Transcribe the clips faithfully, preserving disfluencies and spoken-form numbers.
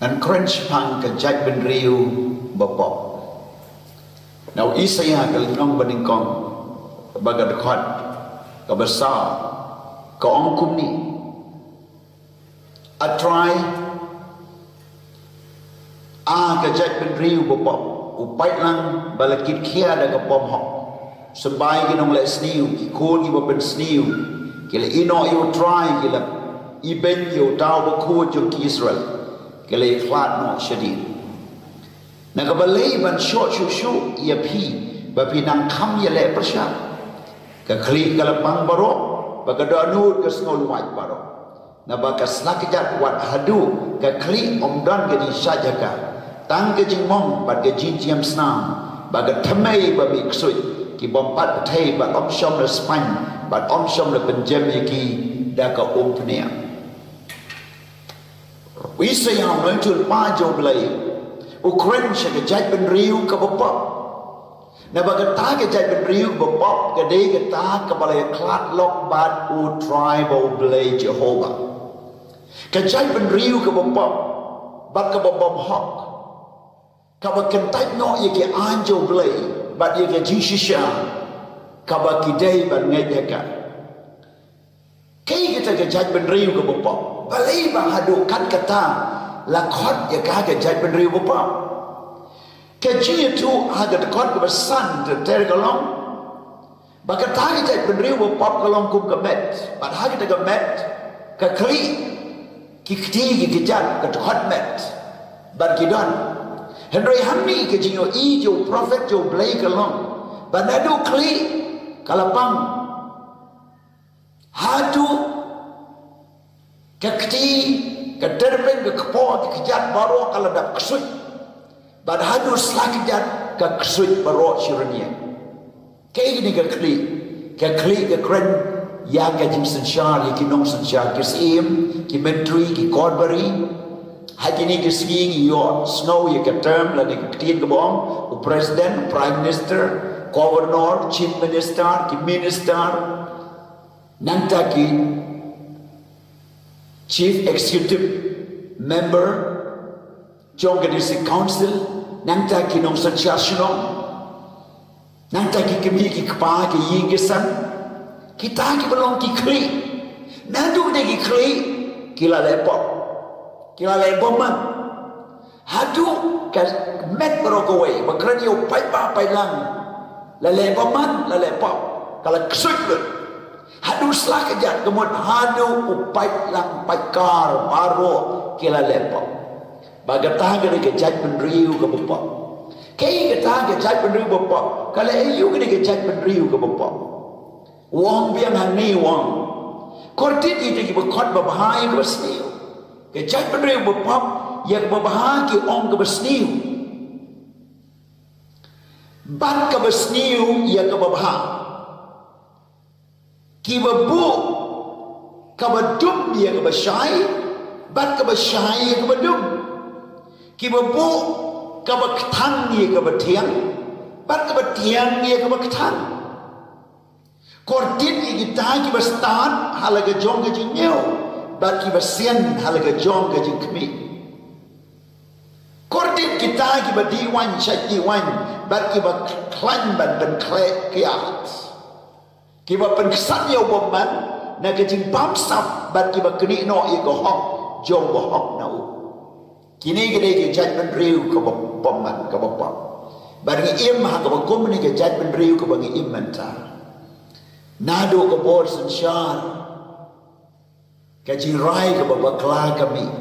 Ngan kren shaphang ka jaitbynriew bapop. Na u Isaïah ka lynnong banyngkong, bad ka dkhot kaba saw, ka ong kumne: A Trai, A ka jaitbynriew bapop, u paidlang ba la kitkhia da ka bymhok. Symbai ki nongleh sniew, ki khun kiba pynsniew ki la ïehnoh ïa u Trai, ki la ibeiñ ïa uta u Bakhuid jong ki Israel, ki la ïakhlad noh shadien. Na ka balei ban shoh shuh shuh ïa phi, ba phi nang kham ïaleh pyrshah? Ka khlieh ka la pang baroh, bad ka dohnud ka sngewlwait baroh. Naba ka sla kjat wat haduh ka khlieh ym don ka jingshait ha ka. Tang ka jingmong bad ka jingjynjar snam, bad ka thymmei ba mih ksuid, ki bym pat pyrthei bad ym shym la spaiñ, bad ym shym la pynjem ïa ki da ka umphniang. U Isaïah u nongïathuhlypa jong U Blei, u kren sha ka jaitbynriew kaba pop. Naba kata ka jaitbynriew bapop ka dei kata kaba la ïakhlad lok bad U Trai ba U Blei Jehobah. Ka jaitbynriew kaba pop bad kaba bymhok, kaba kyntait noh ïa ki aiñ jong U Blei bad ïa ka jingshisha kaba ki dei ban ngeit ha ka. Kaei kata ka jaitbynriew kaba pop? Balei ba haduh katkata la khot ïa ka ka jaitbynriew bapop? Ka jingïathuh ha ka dkhot kaba san ter ter ka long ba kata ka jaitbynriew bapop ka long kum ka met. Bad ha kata ka met, ka khlieh, ki kti ki kjat, ka dkhot met, bad ki don. Hynrei hangne ka jingïohi jong u prophet jong U Blei ka long ba naduh khlieh ka la pang, haduh ka kti, ka tyrpeng, ka kpoh, ka kjat baroh ka la dap ksuid. Bad haduh sla kjat ka ksuid baroh shi rynïeng. Kaei kane ka khlieh? Ka khlieh ka kren ïa ka jingsynshar, ïa ki nongsynshar, ki syiem, ki myntri, ki kordor bari. Ha kine ki sngi ngi ïohsngew ïa ka term lane ka ktien kaba ong u president, prime minister, governor, chief minister, ki minister, nangta ki chief executive member jong ka district council, nangta ki nongsynshar shnong, nangta ki kmie ki kpa, ki ïing ki sem, kita kiba long ki khlieh. Naduh kine ki khlieh ki la leh pop, ki la leh bymman. Haduh ka met baroh kawei, ba kren ïa u paidbah paidlang, la leh bymman, la leh pop, ka la ksuid lut. Haduh sla kjat, ka mut haduh u paidlang paidkar baroh ki la leh pop. Ba kata ka dei ka jaitbynriew kaba pop. Kaei kata ka jaitbynriew bapop? Ka la ïoh ka dei ka jaitbynriew kaba pop. U ong biang hangne, u ong, kordit ïa kita kiba khot babha ïa kaba sniew. Ka jaitbynriew bapop, ïa kaba bha ki ong kaba sniew, bad kaba sniew ïa kaba bha. Kiba buh kaba dum ïa kaba shai, bad kaba shai ïa kaba dum. Kiba buh kaba kthang ïa kaba thiang, bad kaba thiang ïa kaba kthang. Kordit ïa kita kiba stad ha la ka jong ka jingñiew, bad kiba sian ha la ka jong ka jingkhmih. Kordit kita kiba dih waiñ, shait dih waiñ, bad kiba khlaiñ ban pynkhleh kiad. Kiba pynksan ïa u bymman na ka jingbamsap, bad kiba knieh noh ïa ka hok jong u bahok na u. Kine ki dei ki jaitbynriew kaba bymman, kaba pop. Bad ngi im ha kaba kum kine ki jaitbynriew kaba ngi im mynta. Naduh ka bor synshar, ka jingrai kaba bakla ka mih.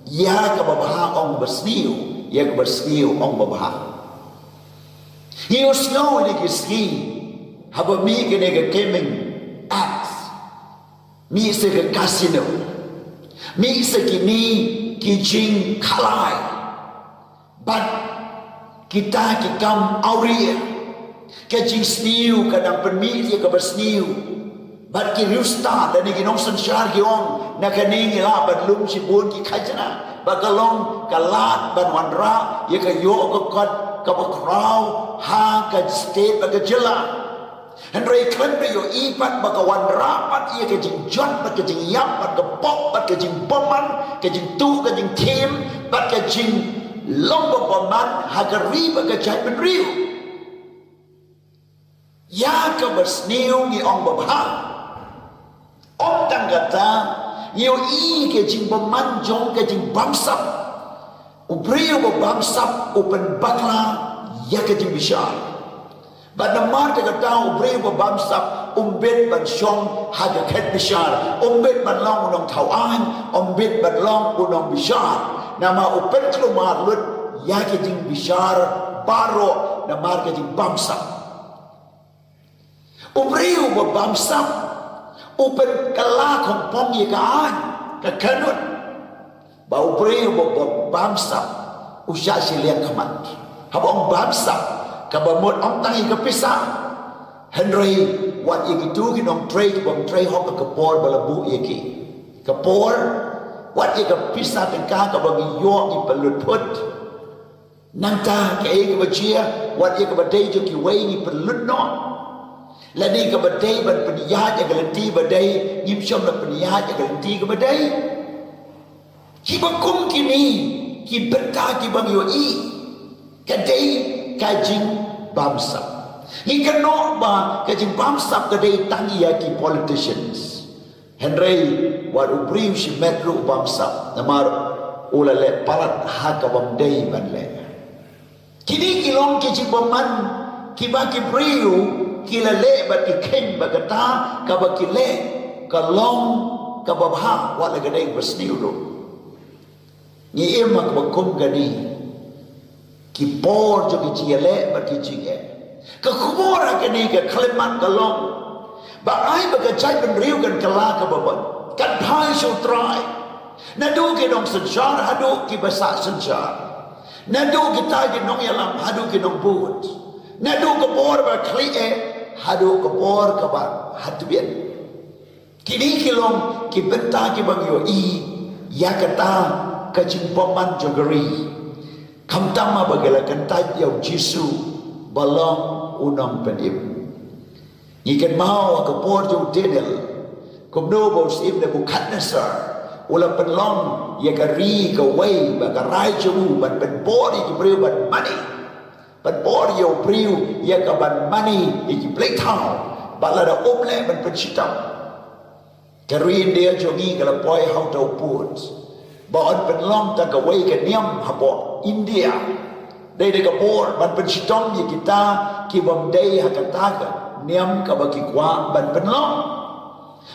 Ïa kaba bha ong ba sniew, ïa kaba sniew ong ba bha. Ngi ïohsngew ïa kine ki sngi, haba mih kane ka gaming apps, mih sa ka casino, mih sa kine ki jingkhalai, bad kita ki kam awria. Ka jingsniew ka dang pynmih ïa kaba sniew. Bad ki riewstad lane ki nongsynshar ki ong, na kane ngi lah ban lum shibun ki khajna. Bad ka long ka lad ban wanrah ïa ka ïoh ka kot kaba khraw ha ka state bad ka jylla. Hynrei khlem da ïohi pat ba ka wanrah pat ïa ka jingjot bad ka jingïap bad ka pop bad ka jingbymman, ka jingtuh ka jingthiem bad ka jinglong ba bymman ha ka ri bad ka jaitbynriew. Ïa kaba sniew ngi ong ba bha. Ym tang kata, ngi ïohi ka jingbymman jong ka jingbamsap. U briew ba bamsap u pynbakla ïa ka jingbishar. Bad namar kata u briew ba bamsap um bit ban shong ha ka khet bishar, um bit ban long u nongthaw aiñ, um bit ban long u nongbishar. Namar u pynkulmar lut ïa ka jingbishar baroh namar ka jingbamsap. U briew ba bamsap u pynkylla khongpong ïa ka aiñ, ka kynnoh. Ba u briew ba, ba bamsap u shah shiliang khmat. Haba ong bamsap, kaba mut ym tang ïa ka pisa. Hynrei wat ïa kitu ki nongtrei ki bym trei hok ka por ba la buh ïa ki. Ka por, wat ïa ka pisa tyngka kaba ngi ïoh ngi pynlut phut. Nangta kaei kaba jia, wat ïa kaba dei jong kiwei ngi pynlut noh. Lane kaba dei ban pynïaid ïa ka lynti ba dei, ngim shym la pynïaid ïa ka lynti kaba dei. Kiba kum kine ki bynta kiba ngi ïohi ka dei ka jingbamsap. Ngi kynnoh ba ka jingbamsap ka dei tang ïa ki politicians. Hynrei wat u briew shimet ruh u bamsap namar u la leh palat ha ka bym dei ban leh. Kine ki long ki jingbymman kiba ki briew ki la leh bad ki kheiñ ba kata kaba ki leh ka long kaba bha wat la ka dei ba sniew ruh. Ngi im ha kaba kum kane ki por jong ki jingïaleh bad ki jingeh. Ka khubor ha kane ka khyllipmat ka long ba ai ba ka jaitbynriew kan kylla kaba bha, kan phai sha U Trai. Naduh ki nongsynshar haduh kiba sah synshar, naduh kita ki nongïalam haduh ki nongbud, naduh ka por ba khlieh haduh ka por kaba ha tbian. Kine ki long ki bynta kiba ngi ïohi ïa kata ka jingbymman jong ka ri. Khamtam ba ki la kyntait ïa U Jisu ba long U Nongpynim. Ngi kynmaw ha ka por jong u Daniel kumno ba u syiem Nebukhadnessar u la pynlong ïa ka ri kawei bad ka rai jong u ban pynbor ïa ki briew ban mane. Ban bor ïa u briew ïa ka ban mane ïa ki blei thaw bad lada um leh ban pynshitom. Ka ri India jong ngi ka la poi ha uta u pud ba yn pynlong tang kawei ka niam hapoh India. Dei da ka bor ban pynshitom ïa kita ki bym dei ha kata ka niam kaba ki kwah ban pynlong.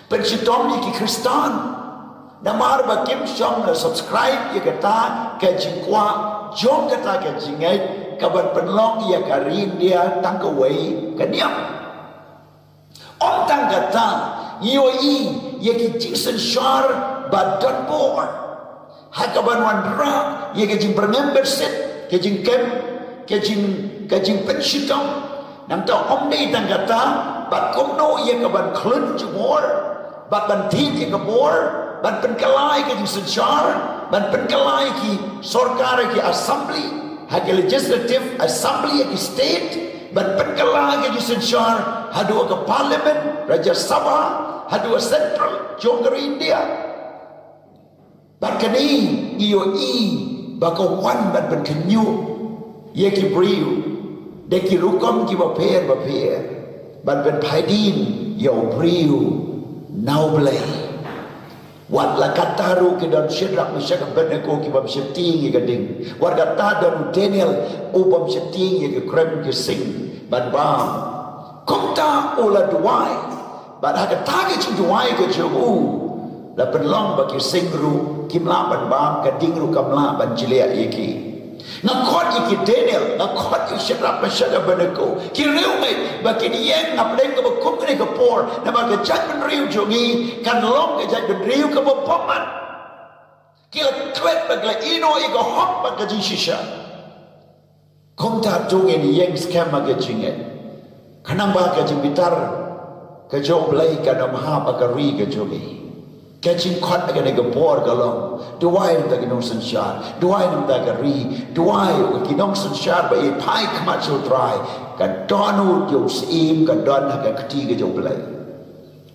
Pynshitom ïa ki Khristan namar ba kim shym la subscribe ïa kata ka jingkwah jong kata ka jingngeit ka ban pynlong ïa ka ri India tang kawei ka niam. Ym tang kata, ngi ïohi ïa ki jingsynshar ba don bor ha ka ban wanrah ïa ka jingpyrngem bynsiet, ka jingkem, ka jing, ka jingpynshitom. Nangta ym dei tang kata, bad kumno ïa ka ban khlun jubor, bad ban thied ïa ka bor, ban pynkylla ïa ka jingsynshar, ban pynkylla ïa ki sorkar, ïa ki assembly ha ki legislative assembly, ïa ki state, ban pynkylla ïa ka jingsynshar haduh ka parliament, Rajya Sabha, haduh central jong ka ri India. Bad kane ngi ïohi ba ka wan ban pynkhynñiuh ïa ki briew da ki rukom kiba pher ba pher ban pynphai dien ïa u briew na U Blei. Wat la katta ruh ki don Shadrak, Meshak, Abednego ki bym sheptieng ïa ka ding. Wat katta don u Daniel u bym sheptieng ïa ki krem ki sing ban bam. Kumta u la duwai. Bad ha kata ka jingduwai ka jong u la pynlong ba ki sing ruh kim lah ban bam, ka ding ruh kam lah ban jliah ïa ki. Nga khot ïa ki Daniel, nga khot ïa ki Shadrak, Meshak, Abednego, ki riewngeit ba kin ïeng hapdeng kaba kum kane ka por, namar ka jaitbynriew jong ngi kan long ka jaitbynriew kaba bymman. Ki la klet bad ki la ïehnoh ïa ka hok bad ka jingshisha. Kumta to ngin ïeng skhem ha ka jingngeit. Khnang ba ka jingbitar ka jong U Blei kan ym hap ha ka ri ka jong ngi. Ka jingkhot ha kane ka por ka long, duwai na bynta ki nongsynshar, duwai na bynta ka ri, duwai ïa ki nongsynshar ba ïeit phai khmat sha U Trai. Ka dohnud jong u syiem ka don ha ka kti ka jong u Blei.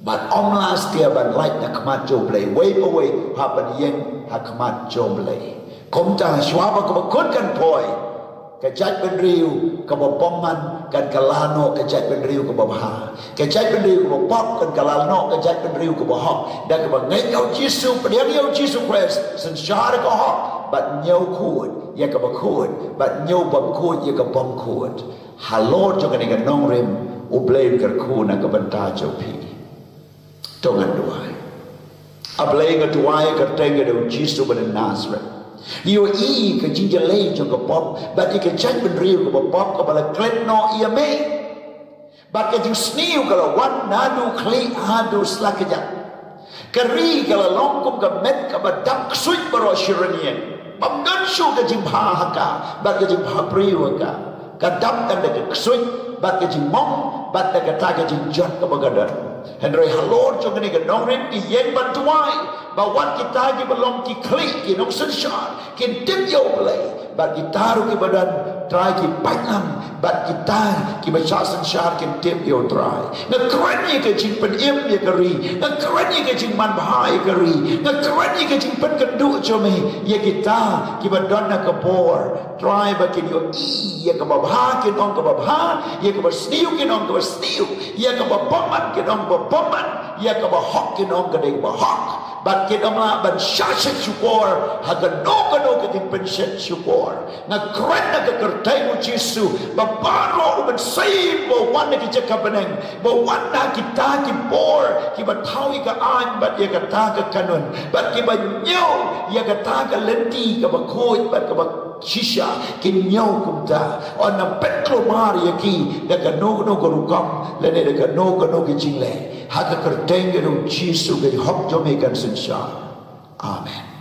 Bad ym lah satia ban lait na khmat jong u Blei. Wei pa wei hap ban ïeng ha khmat jong u Blei. Kumta shuwa ba kaba kut kan poi, ka jaitbynriew kaba bymman kan kylla noh ka jaitbynriew kaba bha. Ka jaitbynriew kaba pop kan kylla noh ka jaitbynriew kaba hok. Da kaba ngeit ïa u Jisu, pdiang ïa u Jisu Khrist, synshar ka hok, bad ñiew khuid ïa kaba khuid, bad ñiew bymkhuid ïa ka bymkhuid. Halor jong kane ka nongrim, u Blei un kyrkhu na ka bynta jong phi. To ngan duwai. A Blei, nga duwai kyrteng ka jong u Jisu ba na Nasareth. Ïohi ka jingjyllei jong ka pop, bad ïa ka jaitbynriew kaba pop kaba la klet noh ïa me. Bad ka jingsniew ka la wan naduh khlieh haduh sla kjat. Ka ri ka la long kum ka met kaba dap ksuid baroh shi rynïeng. Bym don shuh ka jingbha ha ka, bad ka jingbhabriew ha ka. Ka dap tang da ka ksuid, bad ka jingmong, bad da kata ka jingjot kaba ka don. Hynrei halor jong kane ka nongrim ngi ïeng ban duwai ba wat kita kiba long ki khlieh, ki nongsynshar kin tip ïa u Blei, bad kita ruh kiba don, Trai, ki paitlang, bad kita kiba shah synshar kin tip ïa u Trai. Nga kren ïa ka jingpynim ïa ka ri, nga kren ïa ka jingmanbha ïa ka ri, nga kren ïa ka jingpynkynduh jong me ïa kita kiba don ha ka bor. Trai, ba kin ïohi ïa kaba bha kin ong kaba bha, ïa kaba sniew kin ong kaba sniew, ïa kaba bymman kin ong kaba bymman, ïa kaba hok kin ong ka dei kaba hok. Bad kin ym lah ban shah shit shukor ha kano kano ka jingpynshit shukor. Nga kren ha ka kyrteng u Jisu ba baroh u Mynsiem ba wan na ki jaka bneng, ba wan na kita ki bor kiba thaw ïa ka aiñ bad ïa kata ka kanun, bad kiba ñiew ïa kata ka lynti kaba khuid bad kaba shisha, kin ñiew kumta. Yn ym pynkulmar ïa ki da kano kano ka rukom lane da kano kano ka jingleh. Ha ka kyrteng ka jong u Jisu, ka hok jong me kan synshar. Amen.